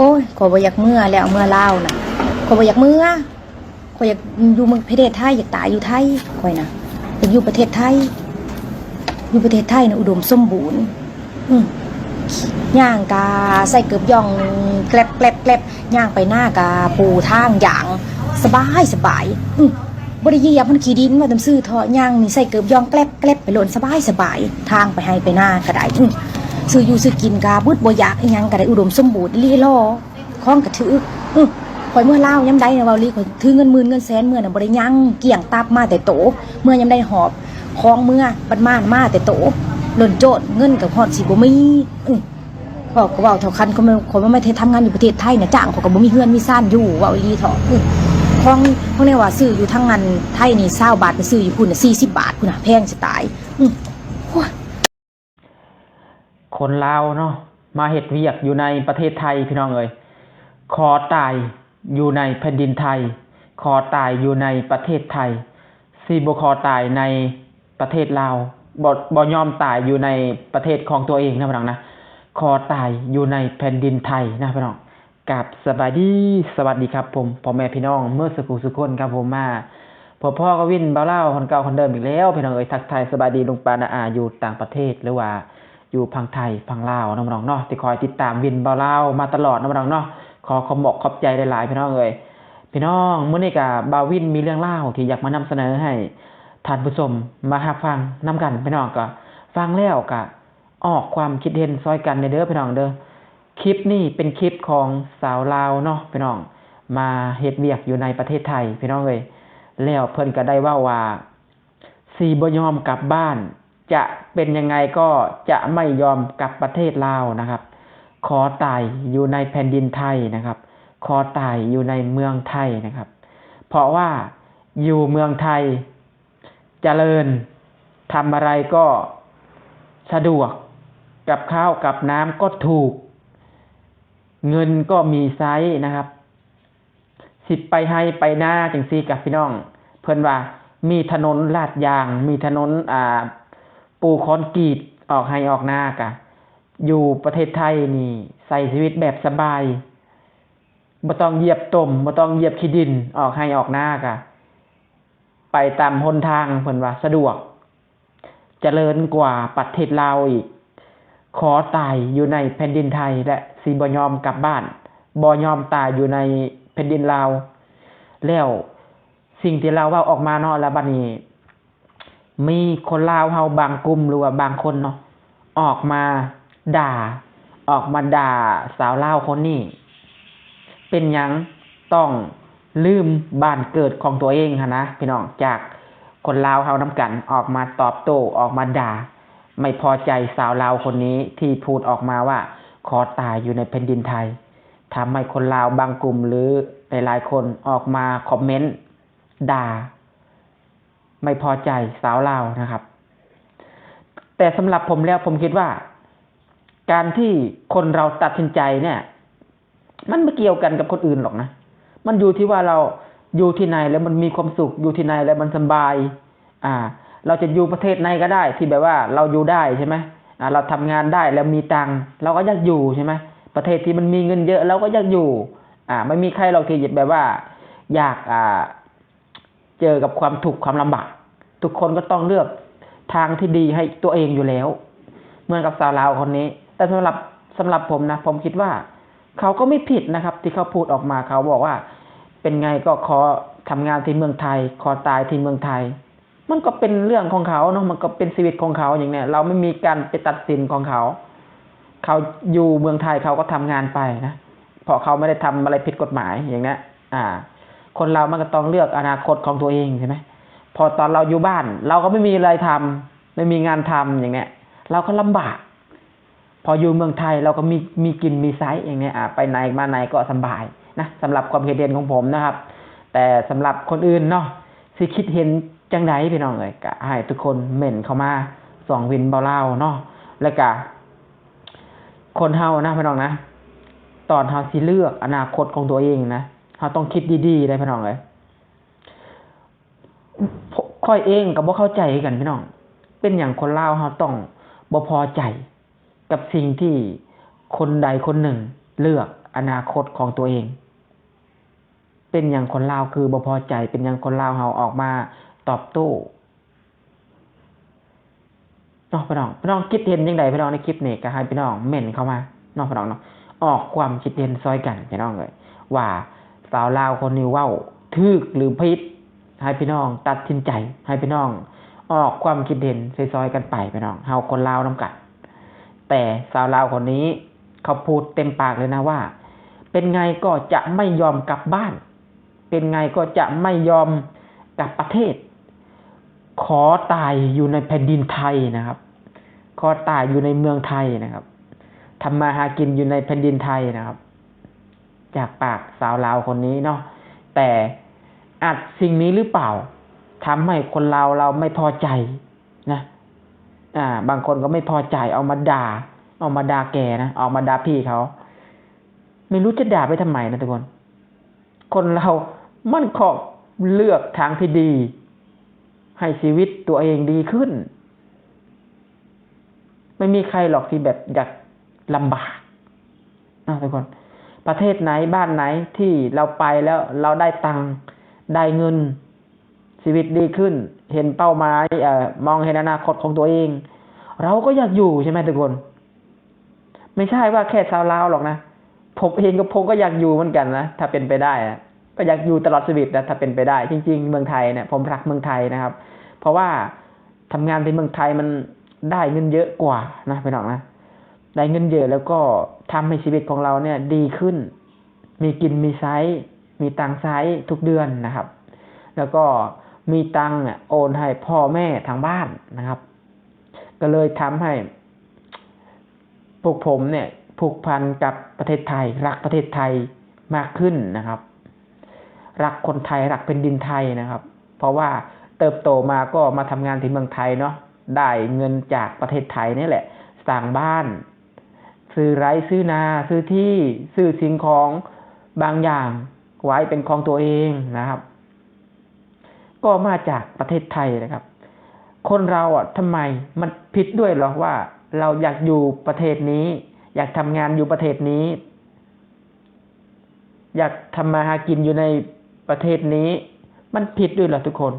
ໂອ້ຍ ຂ້ອຍບໍ່ຢາກເມືອແລ້ວ ເມືອລາວນະ ຂ້ອຍບໍ່ຢາກເມືອ ຂ້ອຍຢາກຢູ່ເມືອງ ປະເທດໄທ ຢາກຕາຍຢູ່ໄທ ຂ້ອຍນະ ຢາກຢູ່ປະເທດໄທ ຢູ່ປະເທດໄທນະ ອຸດົມສົມບູນ ອື ຍ່າງກະໃສ່ເກີບຢອງແກລັບໆໆ ຍ່າງໄປນາກະປູທາງຢາງ ສະບາຍໆ ອື ບໍ່ໄດ້ຢຽບມັນຂີ້ດິນວ່າຊັ້ນຊື່ເທາະ ຍ່າງນີ້ໃສ່ເກີບຢອງແກລັບໆ ໄປໂລດ ສະບາຍໆ ທາງໄປໄຮ່ໄປນາກະໄດ້ ອື ຊື້ຢູ່ຊື້ກິນກະບຶດ ບໍ່ຢາກອີ່ຫຍັງກະໄດ້ ອຸດົມສົມບູນອີ່ຫຼີເນາະ ຂອງກະຖືກ ອື ຂ້ອຍເມືອລາວຍາມໃດນະ ເວົ້າອີ່ຫຼີ ຂ້ອຍຖືເງິນໝື່ນເງິນແສນເມືອນະ ບໍ່ໄດ້ຍັງ ກ້ຽງຕັບມາແຕ່ໂຕ ເມືອຍາມໃດຫອບຂອງເມືອ ບັດມານະ ມາແຕ່ໂຕ ລົ້ນໂຈນ ເງິນກະຮອດຊິບໍ່ມີ ອື ເວົ້າກະເວົ້າເທົ່າຄັນ ຂ້ອຍມາ ຂ້ອຍມາເຮັດທຳງານຢູ່ປະເທດໄທນະ ຈ້າງຂ້ອຍກະບໍ່ມີເຮືອນມີຊານຢູ່ ເວົ້າອີ່ຫຼີເທາະ ອື ຂອງ ຂອງແນວວ່າຊື້ຢູ່ທາງອັນໄທນີ້ ຊາວບາດ ໄປຊື້ຢູ່ພຸ້ນນະ ສີ່ສິບບາດພຸ້ນນະ ແພງຊິຕາຍ ອື ໂອ້ຍ. ຄົນລາວເນາະ ມາເຮັດວຽກຢູ່ໃນປະເທດໄທ ພີ່ນ້ອງເອີຍ ຂໍຕາຍຢູ່ໃນແຜ່ນດິນໄທ ຂໍຕາຍຢູ່ໃນປະເທດໄທ ຊິບໍ່ຂໍຕາຍໃນປະເທດລາວ ບໍ່ ບໍ່ຍອມຕາຍຢູ່ໃນປະເທດຂອງຕົວເອງນະ ພີ່ນ້ອງນະ ຂໍຕາຍຢູ່ໃນແຜ່ນດິນໄທນະ ພີ່ນ້ອງ. ກາບສະບາຍດີ ສະຫວັດດີຄັບຜົມ ພໍ່ແມ່ພີ່ນ້ອງເໝິດສູ່ຜູ້ສູ່ຄົນຄັບຜົມ ມາພົບພໍ້ກັບວິນບ່າວລາວຄົນເກົ່າຄົນເດີມອີກແລ້ວ ພີ່ນ້ອງເອີຍ ທັກທາຍສະບາຍດີລຸງປ້ານ້າອາຢູ່ຕ່າງປະເທດ ຫຼືວ່າຢູ່ຝັ່ງໄທຝັ່ງລາວເນາະ ພີ່ນ້ອງເນາະ ທີ່ຄອຍຕິດຕາມວິນບ່າວລາວມາຕະຫຼອດເນາະ ພີ່ນ້ອງເນາະ ຂໍຂອບອົກຂອບໃຈຫຼາຍໆ ພີ່ນ້ອງເອີຍ. ພີ່ນ້ອງ ມື້ນີ້ກະບ່າວວິນມີເລື່ອງລາວທີ່ຢາກມານຳສະເໜີໃຫ້ທ່ານຜູ້ຊົມມາຮັບຟັງນຳກັນ ພີ່ນ້ອງກະຟັງແລ້ວກະ ອອກຄວາມຄິດເຫັນຊ່ອຍກັນແດ່ເດີ ພີ່ນ້ອງເດີ. ຄລິບນີ້ເປັນຄລິບຂອງສາວລາວເນາະ ພີ່ນ້ອງ ມາເຮັດວຽກຢູ່ໃນປະເທດໄທ ພີ່ນ້ອງເອີຍ ແລ້ວເພິ່ນກະໄດ້ເວົ້າວ່າ ຊິບໍ່ຍອມກັບບ້ານ ຈະເປັນຍັງໄງກໍຈະໄມ່ຍອມກັບປະເທດລາວນະຄັບ ຂໍຕາຍຢູ່ໃນແຜ່ນດິນໄທນະຄັບ ຂໍຕາຍຢູ່ໃນເມືອງໄທນະຄັບ ເພາະວ່າຢູ່ເມືອງໄທ ຈະເລີນ ທຳອະໄລກໍສະດວກ ກັບຂ້າວກັບນ້ຳກໍຖືກ ເງິນກໍມີໃຊ້ນະຄັບ ຊິໄປໄຮ່ໄປນາຈັ່ງຊີ້ກະພີ່ນ້ອງ ເພິ່ນວ່າມີຖະໜົນລາດຢາງ ມີຖະໜົນ ອ່າ ປູຄອນກຣີດ ອອກໄຮ່ອອກນາກະ ຢູ່ປະເທດໄທນີ້ໃຊ້ຊີວິດແບບສະບາຍ ບໍ່ຕ້ອງຢຽບຕົມ ບໍ່ຕ້ອງຢຽບຂີ້ດິນ ອອກໄຮ່ອອກນາກະ ໄປຕາມຫົນທາງ ເພິ່ນວ່າສະດວກ ຈະເລີນກວ່າປະເທດລາວອີກ ຂໍຕາຍຢູ່ໃນແຜ່ນດິນໄທ ແລະ ຊິບໍ່ຍອມກັບບ້ານ ບໍ່ຍອມຕາຍຢູ່ໃນແຜ່ນດິນລາວ. ແລ້ວສິ່ງທີ່ລາວເວົ້າອອກມາເນາະ ແລ້ວບັດນີ້ ມີຄົນລາວເຮົາບາງກຸ່ມ ຫຼືວ່າບາງຄົນເນາະ ອອກມາດ່າ ອອກມາດ່າສາວລາວຄົນນີ້ ເປັນຫຍັງຕ້ອງລືມບ້ານເກີດຂອງຕົວເອງຫັ້ນນະ ພີ່ນ້ອງ ຈາກຄົນລາວເຮົານຳກັນ ອອກມາຕອບໂຕ້ ອອກມາດ່າ ໄມ່ພໍໃຈສາວລາວຄົນນີ້ທີ່ພູດອອກມາວ່າ ຂໍຕາຍຢູ່ໃນແຜ່ນດິນໄທ ທຳໃຫ້ຄົນລາວບາງກຸ່ມ ຫຼື ຫຼາຍໆຄົນອອກມາຄອມເມັນດ່າ ໄມ່ພໍໃຈສາວລາວນະຄັບ. ແຕ່ສຳລັບຜົມແລ້ວ ຜົມຄິດວ່າ ການທີ່ຄົນລາວຕັດສິນໃຈເນີ້ຍ ມັນບໍ່ກ່ຽວກັນກັບຄົນອື່ນດອກນະ ມັນຢູ່ທີ່ວ່າລາວຢູ່ທີ່ໃນແລ້ວມັນມີຄວາມສຸກ ຢູ່ທີ່ໃນແລ້ວມັນສະບາຍ ອ່າ ລາວຈະຢູ່ປະເທດໃນກໍໄດ້ ທີ່ແບບວ່າລາວຢູ່ໄດ້ໃຊ່ໄໝ ອ່າ ລາວທຳງານໄດ້ແລ້ວມີຕັງ ລາວກໍຢາກຢູ່ໃຊ່ໄໝ ປະເທດທີ່ມັນມີເງິນເຍີະ ລາວກໍຢາກຢູ່ ອ່າ ບໍ່ມີໃຜດອກທີ່ແບບວ່າຢາກ ອ່າ ເຈີກັບຄວາມທຸກຄວາມລຳບາກ ທຸກຄົນກໍຕ້ອງເລືອກທາງທີ່ດີໃຫ້ຕົວເອງຢູ່ແລ້ວ ເໝືອນກັບສາວລາວຄົນນີ້. ແຕ່ສຳລັບ ສຳລັບຜົມນະ ຜົມຄິດວ່າເຂົາກໍມີຜິດນະຄັບ ທີ່ເຂົາພູດອອກມາ ເຂົາບອກວ່າ ເປັນໄງກໍຂໍທຳງານທີ່ເມືອງໄທ ຂໍຕາຍທີ່ເມືອງໄທ ມັນກໍເປັນເລື່ອງຂອງເຂົາເນາະ ມັນກໍເປັນຊີວິດຂອງເຂົາຢ່າງເນີ້ຍ ເຮົາບໍ່ມີການໄປຕັດສິນຂອງເຂົາ ເຂົາຢູ່ເມືອງໄທເຂົາກໍທຳງານໄປນະ ເພາະເຂົາບໍ່ໄດ້ທຳອະໄລຜິດກົດໝາຍຢ່າງເນີ້ຍ ອ່າ ຄົນລາວມັນກໍຕ້ອງເລືອກອະນາຄົດຂອງຕົວເອງໃຊ່ໄໝ ເພາະຕອນລາວຢູ່ບ້ານ ລາວກໍບໍ່ມີອາໄລທຳ ບໍ່ມີງານທຳຢ່າງເນີ້ຍ ລາວກໍລຳບາກ ພໍຢູ່ເມືອງໄທລາວກໍມີ ມີກິນມີໃຊ້ຢ່າງເນີ້ຍ ອ່າ ໄປໃນມາໃນກໍສະບາຍນະ ສຳລັບຄວາມຄິດເຫັນຂອງຜົມນະຄັບ ແຕ່ສຳລັບຄົນອື່ນເນາະ ຊິຄິດເຫັນຈັ່ງໃດພີ່ນ້ອງເອີຍ ກະໃຫ້ທຸກຄົນເມັ້ນເຂົ້າມາສອງວິນເບົາລາວເນາະ ແລ້ວກະ ຄົນເຮົານະພີ່ນ້ອງນະ ຕອນເຮົາຊິເລືອກອະນາຄົດຂອງຕົວເອງນະ ເຮົາຕ້ອງຄິດດີໆເດ້ພີ່ນ້ອງເອີຍ ຂ້ອຍເອງກໍບໍ່ເຂົ້າໃຈຄືກັນພີ່ນ້ອງ ເປັນຫຍັງຄົນລາວເຮົາຕ້ອງບໍ່ພໍໃຈກັບສິ່ງທີ່ຄົນໃດຄົນໜຶ່ງເລືອກ ອະນາຄົດຂອງຕົວເອງ. ເປັນຫຍັງຄົນລາວຄືບໍ່ພໍໃຈ? ເປັນຫຍັງຄົນລາວເຮົາອອກມາຕອບໂຕ້ເນາະພີ່ນ້ອງ? ພີ່ນ້ອງຄິດເຫັນຈັ່ງໃດພີ່ນ້ອງໃນຄລິບນີ້? ກໍໃຫ້ພີ່ນ້ອງເມັ້ນເຂົ້າມາເນາະພີ່ນ້ອງເນາະ, ອອກຄວາມຄິດເຫັນຊ່ອຍກັນພີ່ນ້ອງເອີຍ ວ່າຊາວລາວຄົນນີ້ເວົ້າຖືກຫຼືຜິດ? ໃຫ້ພີ່ນ້ອງຕັດສິນໃຈ, ໃຫ້ພີ່ນ້ອງອອກຄວາມຄິດເຫັນຊ່ອຍໆກັນໄປພີ່ນ້ອງ, ເຮົາຄົນລາວນຳກັນ. ແຕ່ຊາວລາວຄົນນີ້ເຂົາພູດເຕັມປາກເລີຍນະວ່າ ເປັນໄງກໍຈະໄມ່ຍອມກັບບ້ານ, ເປັນໄງກໍຈະໄມ່ຍອມກັບປະເທດ, ຂໍຕາຍຢູ່ໃນແຜ່ນດິນໄທນະຄັບ, ຂໍຕາຍຢູ່ໃນເມືອງໄທນະຄັບ, ທຳມາຫາກິນຢູ່ໃນແຜ່ນດິນໄທນະຄັບ. ຈາກປາກຊາວລາວຄົນນີ້ເນາະ. ແຕ່ອາດສິ່ງນີ້ຫຼືເປົ່າ ທຳໃຫ້ຄົນລາວລາວໄມ່ພໍໃຈນະ, ອາ ບາງຄົນກໍໄມ່ພໍໃຈ ອອກມາດ່າ ອອກມາດ່າແກນະ, ອອກມາດ່າພີ່ເຂົາ. ໄມ່ຮູ້ຈະດ່າໄປທຳໄມນະທຸກຄົນ. ຄົນລາວມັນກໍເລືອກທາງທີ່ດີ ໃຫ້ຊີວິດຕົວເອງດີຂຶ້ນ. ໄມ່ມີໃຄຫຼອກທີ່ແບບຢາກລຳບາກເນາະທຸກຄົນ. ປະເທດໃນ ບ້ານໃນທີ່ລາວໄປແລ້ວລາວໄດ້ຕັງ ໄດ້ເງິນ ຊີວິດດີຂຶ້ນ ເຫັນເປົ້າໝາຍ ເອີ ມອງເຫັນອະນາຄົດຂອງຕົວເອງ ລາວກໍຢາກຢູ່ໃຊ່ໄໝທຸກຄົນ? ໄມ່ໃຊ່ວ່າແຄ່ຊາວລາວຫຼອກນະ, ຜົມເອງກໍ ຜົມກໍຢາກຢູ່ເໝືອນກັນນະ ຖ້າເປັນໄປໄດ້ອະ ກໍຢາກຢູ່ຕະຫຼອດຊີວິດນະ ຖ້າເປັນໄປໄດ້. ຈິງໆ ເມືອງໄທເນຍ ຜົມຮັກເມືອງໄທນະຄັບ ເພາະວ່າ ທຳງານທີ່ເມືອງໄທມັນໄດ້ເງິນເຍອະກວ່ານະພີ່ນ້ອງນະ, ໄດ້ເງິນເຍອະ ແລ້ວກໍທຳໃຫ້ຊີວິດຂອງລາວເນຍດີຂຶ້ນ ມີກິນມີໃຊ້ ມີຕັງໃຊ້ທຸກເດືອນນະຄັບ, ແລ້ວກໍມີຕັງໂອນໃຫ້ພໍ່ແມ່ທາງບ້ານນະຄັບ. ກໍເລີຍທຳໃຫ້ ພວກຜົມເນຍຜູກພັນກັບປະເທດໄທ, ຮັກປະເທດໄທມາກຂຶ້ນນະຄັບ, ຮັກຄົນໄທ, ຮັກແຜ່ນດິນໄທນະຄັບ. ເພາະວ່າເຕີບໂຕມາກໍມາທຳງານທີ່ເມືອງໄທເນາະ, ໄດ້ເງິນຈາກປະເທດໄທນີ້ແຫຼະ, ສ້າງບ້ານ, ຊື້ໄຮ່ຊື້ນາ, ຊື້ທີ່, ຊື້ສິ່ງຂອງບາງຢ່າງໄວ້ເປັນຂອງຕົວເອງນະຄັບ. ກໍມາຈາກປະເທດໄທນະຄັບ. ຄົນລາວອະ ທຳໄມ ມັນຜິດດ້ວຍເຫລາວ່າ ລາວຢາກຢູ່ປະເທດນີ້, ຢາກທຳງານຢູ່ປະເທດນີ້, ຢາກທຳມາຫາກິນຢູ່ໃນປະເທດນີ້, ມັນຜິດດ້ວຍເຫລາທຸກຄົນ?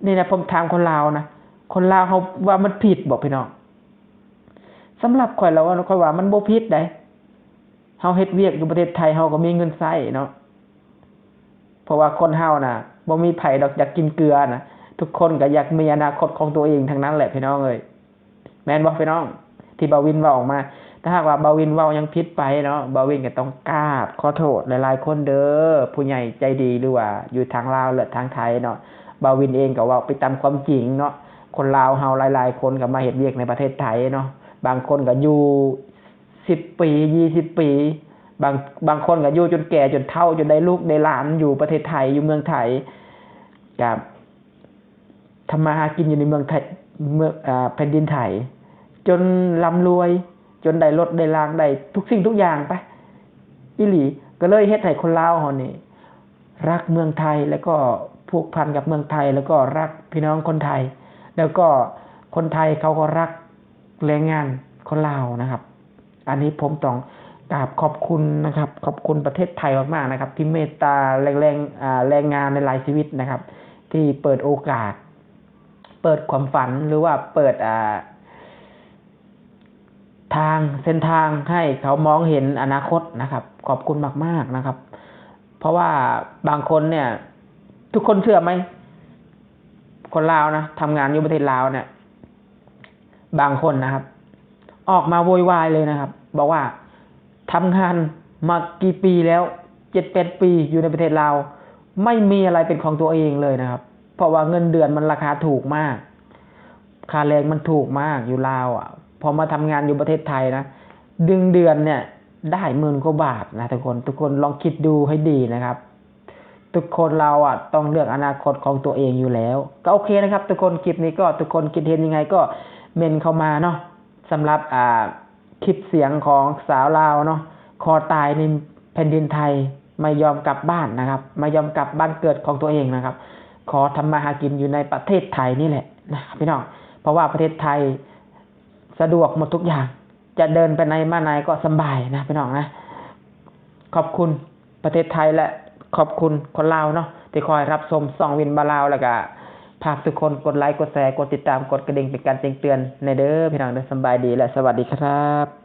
ນີ້ນະ ຜົມຖາມຄົນລາວນະ, ຄົນລາວເຮົາວ່າມັນຜິດບໍ່ພີ່ນ້ອງ? ສຳລັບຂ້ອຍລະວ່າ ຂ້ອຍວ່າມັນບໍ່ຜິດໃດ. ເຮົາເຮັດວຽກຢູ່ປະເທດໄທ ເຮົາກໍມີເງິນໃຊ້ເນາະ. ເພາະວ່າຄົນເຮົານະ ບໍ່ມີໃຜດອກຢາກກິນເກືອນະ, ທຸກຄົນກໍຢາກມີອະນາຄົດຂອງຕົວເອງທັງນັ້ນແຫຼະພີ່ນ້ອງເອີຍ. ແມ່ນບໍ່ພີ່ນ້ອງ ທີ່ບ່າວວິນເວົ້າອອກມາ? ຖ້າຫາກວ່າບ່າວວິນເວົ້າຫຍັງຜິດໄປເນາະ, ບ່າວວິນກໍຕ້ອງກາບຂໍໂທດຫຼາຍໆຄົນເດີ ຜູ້ໃຫຍ່ໃຈດີ ຫຼືວ່າຢູ່ທາງລາວ ແລະ ທາງໄທເນາະ. ບ່າວວິນເອງກໍເວົ້າໄປຕາມຄວາມຈິງເນາະ. ຄົນລາວເຮົາຫຼາຍໆຄົນກໍມາເຮັດວຽກໃນປະເທດໄທເນາະ, ບາງຄົນກໍຢູ່ ສິບປີ ຊາວປີ ບາງ ບາງຄົນກໍຢູ່ຈົນແກ່ຈົນເຖົ້າ ຈົນໄດ້ລູກໄດ້ຫຼານຢູ່ປະເທດໄທ ຢູ່ເມືອງໄທ ກໍທຳມາຫາກິນຢູ່ໃນເມືອງໄທ ເມືອງ ອາ ແຜ່ນດິນໄທ ຈົນລ່ຳລວຍ ຈົນໄດ້ລົດໄດ້ລາງ ໄດ້ທຸກສິ່ງທຸກຢ່າງໄປອີ່ຫຼີ. ກໍເລີຍເຮັດໃຫ້ຄົນລາວເຮົານີ້ ຮັກເມືອງໄທ ແລ້ວກໍຜູກພັນກັບເມືອງໄທ ແລ້ວກໍຮັກພີ່ນ້ອງຄົນໄທ ແລ້ວກໍຄົນໄທເຂົາກໍຮັກແຮງງານຄົນລາວນະຄັບ. ອັນນີ້ຜົມຕ້ອງກາບຂອບຄຸນນະຄັບ, ຂອບຄຸນປະເທດໄທມາກໆນະຄັບ ທີ່ເມດຕາແຮງ ແຮງ ອາ ແຮງງານຫຼາຍໆຊີວິດນະຄັບ ທີ່ເປີດໂອກາດ ເປີດຄວາມຝັນ ຫຼືວ່າເປີດ ອາ ທາງ ເສັ້ນທາງໃຫ້ເຂົາມອງເຫັນອະນາຄົດນະຄັບ. ຂອບຄຸນມາກໆນະຄັບ. ເພາະວ່າບາງຄົນເນຍ ທຸກຄົນເຊື່ອໄໝ ຄົນລາວນະ ທຳງານຢູ່ປະເທດລາວເນຍ ບາງຄົນນະຄັບ ອອກມາໂວຍວາຍເລີຍນະຄັບ ບອກວ່າ ທຳງານມາກີ່ປີແລ້ວ ເຈັດແປດປີ ຢູ່ໃນປະເທດລາວ ໄມ່ມີອະໄລເປັນຂອງຕົວເອງເລີຍນະຄັບ ເພາະວ່າເງິນເດືອນມັນລາຄາຖືກມາກ ຄ່າແຮງມັນຖືກມາກຢູ່ລາວອະ. ພໍມາທຳງານຢູ່ປະເທດໄທນະ ໜຶ່ງເດືອນເນຍໄດ້ໝື່ນກວ່າບາດນະທຸກຄົນ. ທຸກຄົນລອງຄິດດູໃຫ້ດີນະຄັບ. ທຸກຄົນລາວອະຕ້ອງເລືອກອະນາຄົດຂອງຕົວເອງຢູ່ແລ້ວ. ກໍໂອເຄນະຄັບທຸກຄົນ, ຄລິບນີ້ກໍທຸກຄົນຄິດເຫັນຍັງໄງກໍເມັ້ນເຂົ້າມາເນາະ. ສຳລັບ ອາ ຄລິບສຽງຂອງສາວລາວເນາະ ຂໍຕາຍໃນແຜ່ນດິນໄທ ໄມ່ຍອມກັບບ້ານນະຄັບ ໄມ່ຍອມກັບບ້ານເກີດຂອງຕົວເອງນະຄັບ. ຂໍທຳມາຫາກິນຢູ່ໃນປະເທດໄທນີ້ແຫຼະນະພີ່ນ້ອງ, ເພາະວ່າປະເທດໄທສະດວກໝົດທຸກຢ່າງ. ຈະເດີນໄປໃນມາໃນກໍສຳບາຍນະພີ່ນ້ອງນະ. ຂອບຄຸນປະເທດໄທ ແລະ ຂອບຄຸນຄົນລາວເນາະ ທີ່ຄອຍຮັບຊົມຊ່ອງວິນບາລາວ ແລ້ວກະຝາກທຸກຄົນກົດໄລ ກົດແຊ ກົດຕິດຕາມ ກົດກະດິ່ງ ເປັນການແຈ້ງເຕືອນແດ່ເດີພີ່ນ້ອງເດີ. ສຳບາຍດີ ແລະ ສະຫວັດດີຄັບ.